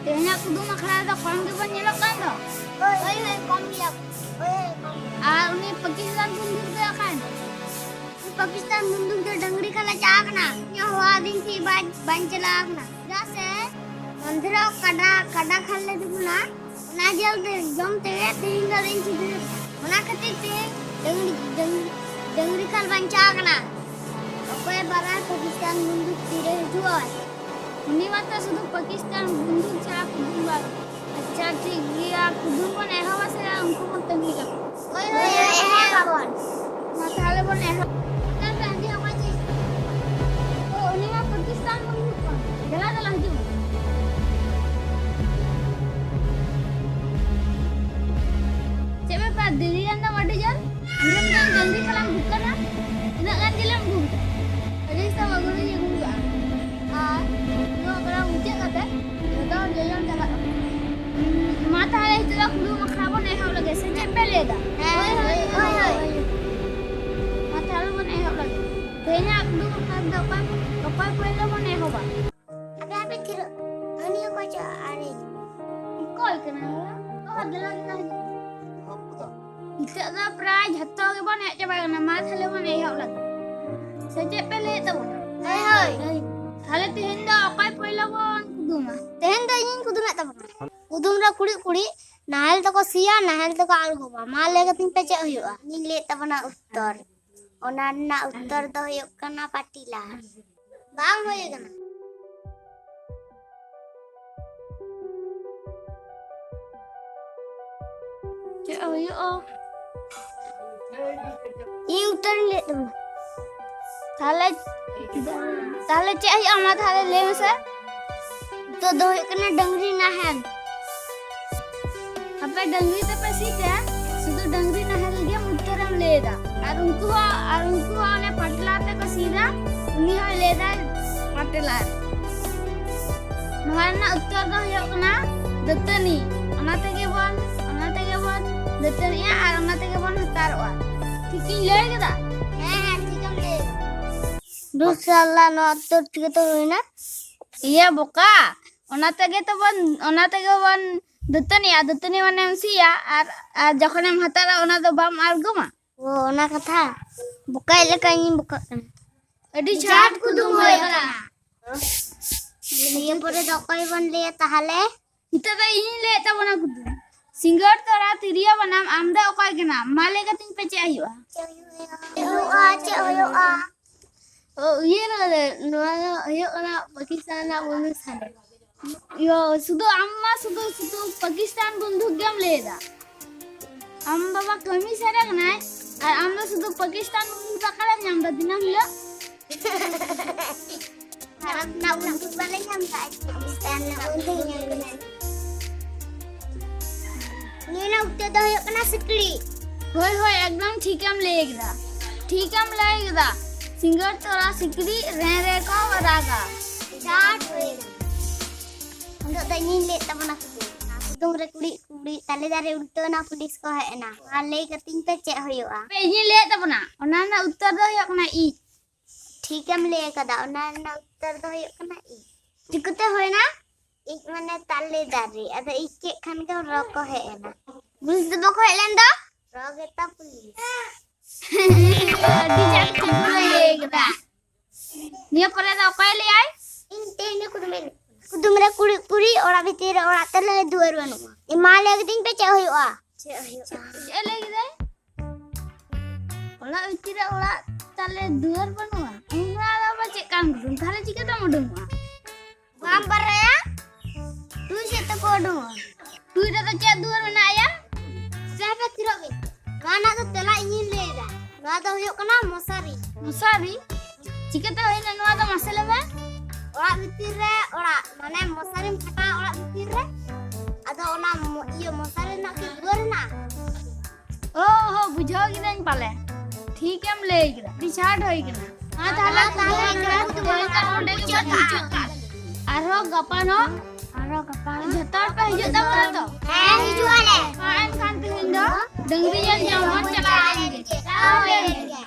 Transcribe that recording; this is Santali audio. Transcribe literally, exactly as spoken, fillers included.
ᱛᱮᱦᱮᱧᱟᱜ ᱠᱩᱫᱩᱢ ᱟᱠᱷᱲᱟ ᱨᱮᱫᱚ ᱠᱚᱢ ᱜᱮᱵᱚᱱ ᱧᱮᱞᱚᱜ ᱠᱟᱱ ᱫᱚ᱾ ᱦᱳᱭ, ᱦᱳᱭ, ᱦᱳᱭ, ᱠᱚᱢ ᱜᱮᱭᱟ ᱵᱚᱱ᱾ ᱦᱳᱭ, ᱦᱳᱭ, ᱠᱚᱢ ᱜᱮᱭᱟ᱾ ᱟᱨ ᱩᱱᱤ ᱯᱟᱠᱤᱥᱛᱟᱱ ᱵᱚᱱᱫᱷᱩᱠ ᱫᱚ ᱚᱠᱟᱭᱮᱱᱟ? ᱯᱟᱠᱤᱥᱛᱟᱱ ᱵᱚᱱᱫᱷᱩᱠ ᱫᱚ ᱰᱟᱝᱨᱤ ᱠᱷᱟᱞ ᱮ ᱪᱟᱞᱟᱣ ᱠᱟᱱᱟ᱾ ᱤᱧᱟᱹᱜ ᱦᱚᱦᱚ ᱟᱹᱫᱤᱧ ᱠᱷᱟᱱ ᱵᱟᱭ, ᱵᱟᱧ ᱪᱟᱞᱟᱣ ᱠᱟᱱᱟ᱾ ᱪᱮᱫᱟᱜ ᱥᱮ ᱢᱟᱱᱫᱷᱮᱨᱚᱜ ᱠᱟᱰᱟ, ᱠᱟᱰᱟ ᱠᱷᱟᱞ ᱞᱮ ᱫᱩᱜᱩᱱᱟ᱾ ᱚᱱᱟ ᱡᱮᱞ ᱛᱮ ᱡᱚᱢ ᱛᱮᱜᱮ ᱛᱮᱦᱮᱧ ᱫᱚ ᱟᱹᱞᱤᱧ ᱪᱷᱩᱴᱟᱹᱣ ᱠᱟᱱᱟ᱾ ᱚᱱᱟ ᱠᱷᱟᱹᱛᱤᱨ ᱛᱮ ᱰᱟᱹᱝᱨᱤ, ᱰᱟᱹᱝᱨᱤ, ᱰᱟᱹᱝᱨᱤ ᱠᱷᱟᱞ ᱵᱟᱧᱪᱟᱣ ᱠᱟᱱᱟ᱾ ᱚᱠᱚᱭ ᱵᱟᱲᱟᱭ ᱯᱟᱠᱤᱥᱛᱟᱱ ᱵᱚᱱᱫᱷᱩᱠ ᱛᱤᱨᱮ ᱦᱤᱡᱩᱜᱼᱟ? ᱩᱱᱤ ᱢᱟᱛᱚ ᱥᱩᱫᱷᱩ ᱯᱟᱠᱤᱥᱛᱟᱱ ᱵᱚᱱᱫᱷᱩᱠ ᱪᱷᱟᱲᱟ ᱠᱩᱫᱩᱢ ᱵᱟᱭ ᱵᱟᱲᱟᱭᱟ᱾ ᱟᱪᱪᱷᱟ, ᱴᱷᱤᱠ ᱜᱮᱭᱟ, ᱠᱩᱫᱩᱢ ᱵᱚᱱ ᱮᱦᱚᱵᱟ ᱥᱮ ᱩᱱᱠᱩ ᱵᱚᱱ ᱛᱟᱺᱜᱤ ᱠᱟᱠᱚᱣᱟ? ᱦᱳᱭ, ᱦᱳᱭ, ᱦᱳᱭ, ᱮᱦᱚᱵ ᱟᱵᱚᱱ᱾ ᱢᱟ ᱛᱟᱦᱞᱮ ᱵᱚᱱ ᱮᱦᱚᱵ᱾ ᱟᱪᱪᱷᱟ, ᱟᱸᱡᱚᱢ ᱚᱠᱚᱭ ᱪᱮᱫ? ᱳ, ᱩᱱᱤ ᱢᱟ ᱯᱟᱠᱤᱥᱛᱟᱱ ᱵᱚᱱᱫᱷᱩᱠ ᱠᱟᱱ᱾ ᱫᱮᱞᱟ, ᱫᱮᱞᱟ, ᱦᱤᱡᱩᱜ ᱢᱮ᱾ ᱪᱮᱫ ᱵᱮᱯᱟᱨ, ᱫᱮᱨᱤᱭᱮᱱ ᱫᱚᱢ ᱟᱹᱰᱤ ᱡᱳᱨ? ᱟᱸᱡᱚᱢ ᱫᱟᱹᱧ ᱰᱟᱹᱝᱨᱤ ᱠᱷᱟᱞᱟᱜ ᱮᱢ ᱫᱩᱜ ᱠᱟᱱᱟ᱾ ᱛᱤᱱᱟᱹᱜ ᱜᱟᱱ ᱡᱤᱞᱮᱢ ᱟᱹᱜᱩ ᱠᱮᱫᱟ? ᱟᱹᱰᱤ ᱥᱟᱢ ᱟᱹᱜᱩ ᱫᱚᱧ ᱟᱹᱜᱩ ᱠᱟᱜᱼᱟ᱾ ᱟᱨ ᱱᱚᱣᱟ ᱯᱮᱲᱟ ᱢᱩᱪᱟᱹᱫ ᱠᱟᱛᱮ ᱡᱚᱛᱚ ᱦᱚᱲ ᱡᱚᱡᱚᱢ ᱪᱟᱞᱟᱜ ᱟᱵᱚᱱ᱾ ᱩᱸ, ᱢᱟ ᱛᱟᱦᱞᱮ ᱱᱤᱛᱚᱜ ᱫᱚ ᱠᱩᱫᱩᱢ ᱟᱠᱷᱲᱟ ᱵᱚᱱ ᱮᱦᱚᱵ ᱞᱮᱜᱮ, ᱥᱮ ᱪᱮᱫ ᱯᱮ ᱞᱟᱹᱭ ᱮᱫᱟ? ᱦᱮᱸ, ᱦᱳᱭ, ᱦᱳᱭ, ᱦᱳᱭ, ᱦᱳᱭ᱾ ᱢᱟ ᱛᱟᱦᱞᱮ ᱵᱚᱱ ᱮᱦᱚᱵ ᱞᱮᱜᱮ᱾ ᱛᱮᱦᱮᱧᱟᱜ ᱠᱩᱫᱩᱢ ᱟᱠᱷᱲᱟ ᱫᱚ ᱚᱠᱚᱭ, ᱚᱠᱚᱭ ᱯᱳᱭᱞᱳ ᱵᱚᱱ ᱮᱦᱚᱵᱟ? ᱦᱟᱯᱮ, ᱦᱟᱯᱮ, ᱛᱷᱤᱨᱚᱜ᱾ ᱦᱟᱹᱱᱤ ᱚᱠᱚᱭ ᱪᱚ ᱟᱨᱮ ᱦᱤᱡᱩᱜ᱾ ᱚᱠᱚᱭ ᱠᱟᱱᱟᱭ ᱚᱱᱟ? ᱚ, ᱫᱮᱞᱟ, ᱫᱮᱞᱟ ᱦᱤᱡᱩᱜ᱾ ᱱᱤᱛᱚᱜ ᱫᱚ ᱯᱨᱟᱭ ᱡᱷᱚᱛᱚ ᱜᱮᱵᱚᱱ ᱦᱮᱡ ᱪᱟᱵᱟ ᱠᱟᱱᱟ᱾ ᱢᱟ ᱛᱟᱦᱞᱮ ᱵᱚᱱ ᱮᱦᱚᱵ ᱞᱮᱜᱮ᱾ ᱥᱮ ᱪᱮᱫ ᱯᱮ ᱞᱟᱹᱭᱮᱫ ᱛᱟᱵᱚᱱᱟ? ᱦᱳᱭ, ᱦᱳᱭ᱾ ᱦᱳᱭ᱾ ᱛᱟᱦᱞᱮ ᱛᱮᱦᱮᱧ ᱫᱚ ᱚᱠᱚᱭ ᱯᱳᱭᱞᱳ ᱵᱚᱱ ᱠᱩᱫᱩᱢᱟ? ᱛᱮᱦᱮᱧ ᱫᱚ ᱤᱧᱤᱧ ᱠᱩᱫᱩᱢᱮᱫ ᱛᱟᱵᱚᱱᱟ᱾ ᱠᱩᱫᱩᱢ ᱨᱮ ᱠᱩᱲᱤᱫ ᱠᱩᱲᱤᱫ, ᱱᱟᱦᱮᱞ ᱛᱮᱠᱚ ᱥᱤᱭᱟ, ᱱᱟᱦᱮᱞ ᱛᱮᱠᱚ ᱟᱬᱜᱚᱢᱟ᱾ ᱢᱟ ᱞᱟᱹᱭ ᱠᱟᱛᱤᱧ ᱯᱮ ᱪᱮᱫ ᱦᱩᱭᱩᱜᱼᱟ? ᱤᱧᱤᱧ ᱞᱟᱹᱭᱮᱫ ᱛᱟᱵᱚᱱᱟ ᱩᱛᱛᱚᱨ᱾ ᱚᱱᱟ ᱨᱮᱱᱟᱜ ᱩᱛᱛᱚᱨ ᱫᱚ ᱦᱩᱭᱩᱜ ᱠᱟᱱᱟ ᱯᱟᱴᱤᱞᱟᱨ᱾ ᱵᱟᱝ ᱦᱩᱭ ᱟᱠᱟᱱᱟ᱾ ᱪᱮᱫ ᱦᱩᱭᱩᱜᱼᱟ? ᱤᱧ ᱩᱛᱛᱚᱨᱤᱧ ᱞᱟᱹᱭᱮᱫ ᱛᱟᱵᱚᱱᱟ᱾ ᱛᱟᱦᱞᱮ, ᱛᱟᱦᱞᱮ ᱪᱮᱫ ᱦᱩᱭᱩᱜᱼᱟ? ᱢᱟ ᱛᱟᱦᱞᱮ ᱞᱟᱹᱭ ᱢᱮᱥᱮ᱾ ᱩᱛᱛᱚᱨ ᱫᱚ ᱦᱩᱭᱩᱜ ᱠᱟᱱᱟ ᱰᱟᱹᱝᱨᱤ ᱱᱟᱦᱮᱞ᱾ ᱟᱯᱮ ᱰᱟᱹᱝᱨᱤ ᱛᱮᱯᱮ ᱥᱤ ᱛᱮ, ᱥᱩᱫᱷᱩ ᱰᱟᱹᱝᱨᱤ ᱱᱟᱦᱮᱞ ᱜᱮᱢ ᱩᱛᱛᱚᱨᱮᱢ ᱞᱟᱹᱭ ᱮᱫᱟ᱾ ᱟᱨ ᱩᱱᱠᱩ ᱦᱚᱸ, ᱟᱨ ᱩᱱᱠᱩ ᱦᱚᱸ ᱚᱱᱮ ᱯᱟᱴᱞᱟ ᱛᱮᱠᱚ ᱥᱤ ᱮᱫᱟ, ᱩᱱᱤ ᱦᱚᱸᱭ ᱞᱟᱹᱭ ᱮᱫᱟ ᱯᱟᱴᱞᱟ᱾ ᱱᱚᱣᱟ ᱨᱮᱱᱟᱜ ᱩᱛᱛᱚᱨ ᱫᱚ ᱦᱩᱭᱩᱜ ᱠᱟᱱᱟ ᱫᱟᱹᱛᱟᱹᱱᱤ᱾ ᱚᱱᱟ ᱛᱮᱜᱮ ᱵᱚᱱ, ᱚᱱᱟ ᱛᱮᱜᱮ ᱵᱚᱱ ᱫᱟᱹᱛᱟᱹᱱᱤᱜᱼᱟ ᱟᱨ ᱚᱱᱟ ᱛᱮᱜᱮ ᱵᱚᱱ ᱦᱟᱛᱟᱨᱚᱜᱼᱟ᱾ ᱴᱷᱤᱠᱤᱧ ᱞᱟᱹᱭ ᱠᱮᱫᱟ? ᱦᱮᱸ, ᱦᱮᱸ, ᱴᱷᱤᱠᱮᱢ ᱞᱟᱹᱭ ᱠᱮᱫᱟ᱾ ᱫᱩᱥ ᱥᱟᱞᱟ, ᱱᱚᱣᱟ ᱩᱛᱛᱚᱨ ᱴᱷᱤᱠ ᱛᱚ ᱦᱩᱭᱱᱟ? ᱤᱭᱟᱹ ᱵᱚᱠᱟ, ᱚᱱᱟ ᱛᱮᱜᱮ ᱛᱚᱵᱚᱱ, ᱚᱱᱟ ᱛᱮᱜᱮ ᱵᱚᱱ ᱫᱟᱹᱛᱟᱹᱱᱤᱜᱼᱟ᱾ ᱫᱟᱹᱛᱟᱹᱱᱤ ᱢᱟᱱᱮᱢ ᱥᱤᱭᱟ, ᱟᱨ, ᱟᱨ ᱡᱚᱠᱷᱚᱱᱮᱢ ᱦᱟᱛᱟᱨᱟ, ᱚᱱᱟ ᱫᱚ ᱵᱟᱢ ᱟᱬᱜᱚᱢᱟ᱾ ᱚ, ᱚᱱᱟ ᱠᱟᱛᱷᱟ᱾ ᱵᱚᱠᱟᱭ ᱞᱮᱠᱟ ᱤᱧᱤᱧ ᱵᱚᱠᱟᱜ ᱠᱟᱱᱟ᱾ ᱟᱹᱰᱤ ᱪᱷᱟᱴ ᱠᱩᱫᱩᱢ ᱦᱩᱭ ᱟᱠᱟᱱᱟ᱾ ᱱᱤᱭᱟᱹ ᱯᱚᱨᱮ ᱫᱚ ᱚᱠᱚᱭ ᱵᱚᱱ ᱞᱟᱹᱭᱟ ᱛᱟᱦᱚᱞᱮ? ᱱᱤᱛᱚᱜ ᱫᱚ ᱤᱧᱤᱧ ᱞᱟᱹᱭᱮᱫ ᱛᱟᱵᱚᱱᱟ ᱠᱩᱫᱩᱢ᱾ ᱥᱤᱸᱜᱟᱹᱲ ᱛᱚᱨᱟ ᱛᱤᱨᱭᱳ ᱵᱟᱱᱟᱢ, ᱟᱢ ᱫᱚ ᱚᱠᱚᱭ ᱠᱟᱱᱟᱢ? ᱢᱟ ᱞᱟᱹᱭ ᱠᱟᱛᱤᱧ ᱯᱮ, ᱪᱮᱫ ᱦᱩᱭᱩᱜᱼᱟ? ᱪᱮᱫ ᱦᱩᱭᱩᱜᱼᱟ? ᱪᱮᱫ ᱦᱩᱭᱩᱜᱼᱟ? ᱚ, ᱩᱭᱦᱟᱹᱨ ᱠᱟᱫᱟᱹᱧ, ᱱᱚᱣᱟ ᱫᱚ ᱦᱩᱭᱩᱜ ᱠᱟᱱᱟ ᱯᱟᱠᱤᱥᱛᱟᱱ ᱨᱮᱱᱟᱜ ᱵᱚᱱᱫᱷᱩᱠ ᱥᱟᱰᱮ᱾ ᱤᱭᱟᱹ, ᱥᱩᱫᱷᱩ ᱟᱢ ᱢᱟ ᱥᱩᱫᱷᱩ, ᱥᱩᱫᱷᱩ ᱯᱟᱠᱤᱥᱛᱟᱱ ᱵᱚᱱᱫᱷᱩᱠ ᱜᱮᱢ ᱞᱟᱹᱭ ᱮᱫᱟ᱾ ᱟᱢ ᱵᱟᱵᱟ ᱠᱟᱹᱢᱤ ᱥᱮᱫ ᱨᱮ ᱠᱟᱱᱟᱭ, ᱟᱨ ᱟᱢ ᱫᱚ ᱥᱩᱫᱷᱩ ᱯᱟᱠᱤᱥᱛᱟᱱ ᱵᱚᱱᱫᱷᱩᱠ ᱫᱚ ᱚᱠᱟᱨᱮᱢ ᱧᱟᱢ ᱮᱫᱟ ᱫᱤᱱᱟᱹᱢ ᱦᱤᱞᱳᱜ? ᱵᱷᱟᱨᱚᱛ ᱨᱮᱱᱟᱜ ᱵᱚᱱᱫᱷᱩᱠ ᱵᱟᱞᱮ ᱧᱟᱢ ᱮᱫᱟ, ᱯᱟᱠᱤᱥᱛᱟᱱ ᱨᱮᱱᱟᱜ ᱵᱚᱱᱫᱷᱩᱠ ᱧᱟᱢ ᱮᱫᱟ᱾ ᱱᱤᱭᱟᱹ ᱨᱮᱱᱟᱜ ᱩᱛᱛᱚᱨ ᱫᱚ ᱦᱩᱭᱩᱜ ᱠᱟᱱᱟ ᱥᱤᱠᱲᱤ᱾ ᱦᱳᱭ, ᱦᱳᱭ, ᱮᱠᱫᱚᱢ ᱴᱷᱤᱠᱮᱢ ᱞᱟᱹᱭ ᱠᱮᱫᱟ, ᱴᱷᱤᱠᱮᱢ ᱞᱟᱹᱭ ᱠᱮᱫᱟ᱾ ᱥᱤᱸᱜᱟᱹᱲ ᱛᱚᱨᱟ ᱥᱤᱠᱲᱤ ᱨᱮ ᱨᱮ ᱠᱚ ᱨᱟᱜᱟ᱾ ᱪᱷᱟᱴ ᱦᱩᱭ ᱮᱱᱟ᱾ ᱱᱤᱛᱚᱜ ᱫᱚ ᱤᱧᱤᱧ ᱞᱟᱹᱭᱮᱫ ᱛᱟᱵᱚᱱᱟ ᱠᱩᱫᱩᱢ᱾ ᱠᱩᱫᱩᱢ ᱨᱮ ᱠᱩᱲᱤᱫ ᱠᱩᱲᱤᱫ, ᱛᱟᱞᱮ ᱫᱟᱨᱮ ᱩᱞᱴᱟᱹᱣ ᱮᱱᱟ, ᱯᱩᱞᱤᱥ ᱠᱚ ᱦᱮᱡ ᱮᱱᱟ᱾ ᱢᱟ ᱞᱟᱹᱭ ᱠᱟᱛᱤᱧ ᱯᱮ, ᱪᱮᱫ ᱦᱩᱭᱩᱜᱼᱟ? ᱦᱟᱯᱮ, ᱤᱧᱤᱧ ᱞᱟᱹᱭᱮᱫ ᱛᱟᱵᱚᱱᱟ, ᱚᱱᱟ ᱨᱮᱱᱟᱜ ᱩᱛᱛᱚᱨ ᱫᱚ ᱦᱩᱭᱩᱜ ᱠᱟᱱᱟ ᱤᱡ᱾ ᱴᱷᱤᱠᱮᱢ ᱞᱟᱹᱭ ᱟᱠᱟᱫᱟ, ᱚᱱᱟ ᱨᱮᱱᱟᱜ ᱩᱛᱛᱚᱨ ᱫᱚ ᱦᱩᱭᱩᱜ ᱠᱟᱱᱟ ᱤᱡ᱾ ᱪᱤᱠᱟᱹᱛᱮ ᱦᱩᱭᱱᱟ? ᱤᱡ ᱢᱟᱱᱮ ᱛᱟᱞᱮ ᱫᱟᱨᱮ, ᱟᱫᱚ ᱤᱡ ᱠᱮᱫ ᱠᱷᱟᱱ ᱜᱮ ᱨᱚ ᱠᱚ ᱦᱮᱡ ᱮᱱᱟ᱾ ᱯᱩᱞᱤᱥ ᱫᱚ ᱵᱟᱠᱚ ᱦᱮᱡ ᱞᱮᱱ ᱫᱚ? ᱨᱚ ᱜᱮᱛᱟ ᱯᱩᱞᱤᱥ᱾ ᱟᱹᱰᱤ ᱡᱟᱠ ᱠᱩᱫᱩᱢ ᱞᱮ ᱞᱟᱹᱭ ᱠᱮᱫᱟ᱾ ᱱᱤᱭᱟᱹ ᱯᱚᱨᱮ ᱫᱚ ᱚᱠᱚᱭ ᱞᱟᱹᱭᱟᱭ? ᱤᱧ ᱛᱮᱦᱮᱧ ᱫᱚ ᱠᱩᱫᱩᱢ ᱞᱟᱹᱭ᱾ ᱠᱩᱫᱩᱢ ᱨᱮ ᱠᱩᱲᱤᱫ ᱠᱩᱲᱤᱫ, ᱚᱲᱟᱜ ᱵᱷᱤᱛᱤᱨ ᱨᱮ ᱚᱲᱟᱜ ᱛᱟᱞᱮ, ᱫᱩᱣᱟᱹᱨ ᱵᱟᱹᱱᱩᱜᱼᱟ᱾ ᱮ, ᱢᱟ ᱞᱟᱹᱭ ᱠᱟᱹᱫᱤᱧ ᱯᱮ, ᱪᱮᱫ ᱦᱩᱭᱩᱜᱼᱟ? ᱪᱮᱫ ᱦᱩᱭᱩᱜᱼᱟ? ᱪᱮᱫ ᱮ ᱞᱟᱹᱭ ᱠᱮᱫᱟᱭ? ᱚᱲᱟᱜ ᱵᱷᱤᱛᱤᱨ ᱨᱮ ᱚᱲᱟᱜ ᱛᱟᱞᱮ, ᱫᱩᱣᱟᱹᱨ ᱵᱟᱹᱱᱩᱜᱼᱟ᱾ ᱚᱱᱟ ᱫᱚ ᱟᱵᱟᱨ ᱪᱮᱫ ᱠᱟᱱ ᱠᱩᱫᱩᱢ? ᱛᱟᱦᱞᱮ ᱪᱤᱠᱟᱹᱛᱮᱢ ᱩᱰᱩᱝᱚᱜᱼᱟ? ᱵᱟᱢ ᱵᱟᱲᱟᱭᱟ? ᱴᱩᱭ ᱥᱮᱫ ᱛᱮᱠᱚ ᱩᱰᱩᱝᱚᱜᱼᱟ᱾ ᱴᱩᱭ ᱨᱮᱫᱚ ᱪᱮᱫ ᱫᱩᱣᱟᱹᱨ ᱢᱮᱱᱟᱜᱼᱟ ᱭᱟ? ᱥᱮ ᱦᱟᱯᱮ ᱛᱷᱤᱨᱚᱜ ᱵᱤᱱ᱾ ᱱᱚᱣᱟ ᱨᱮᱱᱟᱜ ᱫᱚ ᱛᱮᱞᱟ ᱤᱧᱤᱧ ᱞᱟᱹᱭ ᱮᱫᱟ᱾ ᱱᱚᱣᱟ ᱫᱚ ᱦᱩᱭᱩᱜ ᱠᱟᱱᱟ ᱢᱚᱥᱟᱨᱤ᱾ ᱢᱚᱥᱟᱨᱤ? ᱪᱤᱠᱟᱹᱛᱮ ᱦᱩᱭᱱᱟ ᱱᱚᱣᱟ ᱫᱚ, ᱢᱟᱥᱮ ᱞᱟᱹᱭ ᱢᱮ? ᱚᱲᱟᱜ ᱵᱷᱤᱛᱤᱨ ᱨᱮ ᱚᱲᱟᱜ, ᱢᱟᱱᱮ ᱢᱚᱥᱟᱨᱤᱢ ᱠᱷᱟᱴᱟᱣᱟ ᱚᱲᱟᱜ ᱵᱷᱤᱛᱤᱨ ᱨᱮ, ᱟᱫᱚ ᱚᱱᱟ ᱢᱚ-, ᱤᱭᱟᱹ ᱢᱚᱥᱟᱨᱤ ᱨᱮᱱᱟᱜ ᱠᱤ ᱫᱩᱣᱟᱹᱨ ᱦᱮᱱᱟᱜᱼᱟ? ᱚ ᱦᱚ, ᱵᱩᱡᱷᱟᱹᱣ ᱠᱤᱫᱟᱹᱧ ᱯᱟᱞᱮ᱾ ᱴᱷᱤᱠᱮᱢ ᱞᱟᱹᱭ ᱠᱮᱫᱟ, ᱟᱹᱰᱤ ᱪᱷᱟᱴ ᱦᱩᱭ ᱠᱟᱱᱟ᱾ ᱢᱟ ᱛᱟᱦᱞᱮ ᱛᱟᱦᱞᱮ ᱛᱮᱦᱮᱧ ᱫᱚ ᱱᱚᱰᱮ ᱜᱮᱵᱚᱱ ᱢᱩᱪᱟᱹᱫ ᱠᱟᱜᱼᱟ᱾ ᱟᱨᱦᱚᱸ ᱜᱟᱯᱟ ᱱᱚ-, ᱟᱨᱦᱚᱸ ᱜᱟᱯᱟ ᱡᱚᱛᱚ ᱦᱚᱲ ᱯᱮ ᱦᱤᱡᱩᱜ ᱛᱟᱵᱚᱱᱟ ᱛᱚ? ᱦᱮᱸ, ᱦᱤᱡᱩᱜ ᱟᱞᱮ᱾ ᱢᱟ ᱮᱱᱠᱷᱟᱱ ᱛᱮᱦᱮᱧ ᱫᱚ ᱰᱟᱹᱝᱨᱤ ᱧᱮᱞ ᱡᱚᱝ ᱵᱚᱱ ᱪᱟᱞᱟᱣ ᱞᱮᱱ ᱜᱮ᱾ ᱪᱟᱞᱟᱣ ᱞᱮᱱ ᱜᱮ᱾